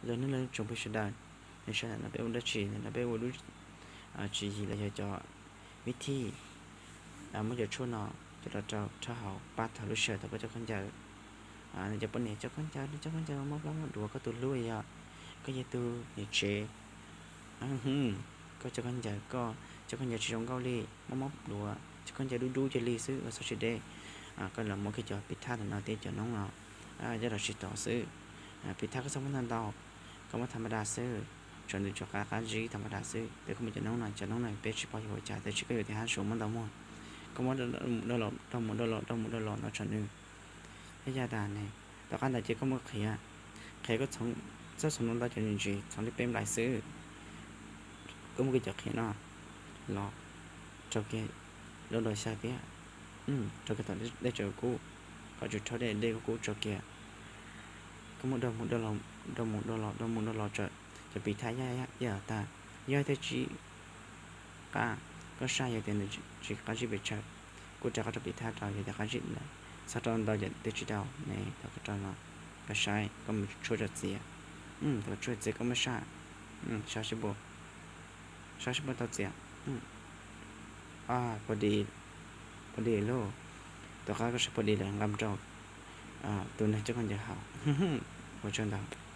Los nej los tsoom phooj ywg sawv daws, nws sawv daws no peb ua dab tsi no peb ua lub tswv yim los yog cov vib thij muab cov tshuaj no coj los rau rau hauv pab thaum lub sij hawm thaum koj cov khaub ncaws, nws cov poj niam cov khaub ncaws, nws cov khaub ncaws mob plab mob duav, koj tus hlub yog, koj yog tus niam tsev, koj cov khaub ncaws, koj cov khaub ncaws tsis zoo nkauj li, mob mob duav, cov khaub ncaws dub dub cia li xwb ua txog tsis deb, koj los muab kiag cov piv thaj ntawm no thiab cov noob no coj los tsis tau xwb. Piv thaj koj txhob muab ntau ntau, koj muab tham ma da xwb, tsam nws tsuas qab qab zib tham ma da xwb. Tes koj muab cov noob no, cov noob no peb tsis paub yog ua cas tab sis koj yuav tig hab suav muab ntau muag, koj muab daj mus daj los daj mus daj los daj mus daj los no tsam nws yaj yaj tas ne. Tom qab ntawd ces koj muab qhiav, qhiav koj txhob txhoov ntau ntau cov ntsis ntsis, txhoov li peb nplais xwb. Koj muab kiag cov qhiav no los rau kiag dua dua xya thiab, rau kiag tom dej tsaws kub, kom tsum rhaub dej dej kub kub tso kiag. Koj muab daj mus daj los daj mus daj los daj mus daj los, cov piv thaj yaj yaj tag, yog thiaj tsis qab, koj saj yog tias nws tsis qab zib pes tsawg, kuj rov qab rau piv thaj rau, yog tias qab zib lawm, txhob rau ntau cov twg tsis tau ne, thaum koj rau no, koj saib koj mus tshuaj tso txiav, thaum tshuaj txiav koj muab saj, saj sib puas, saj sib puas tau txiav, puas di, puas di lauj, tom qab koj saib puas di lawm nqa mus rau tus neeg coj koj ncaws haus, ua tsaug ntau.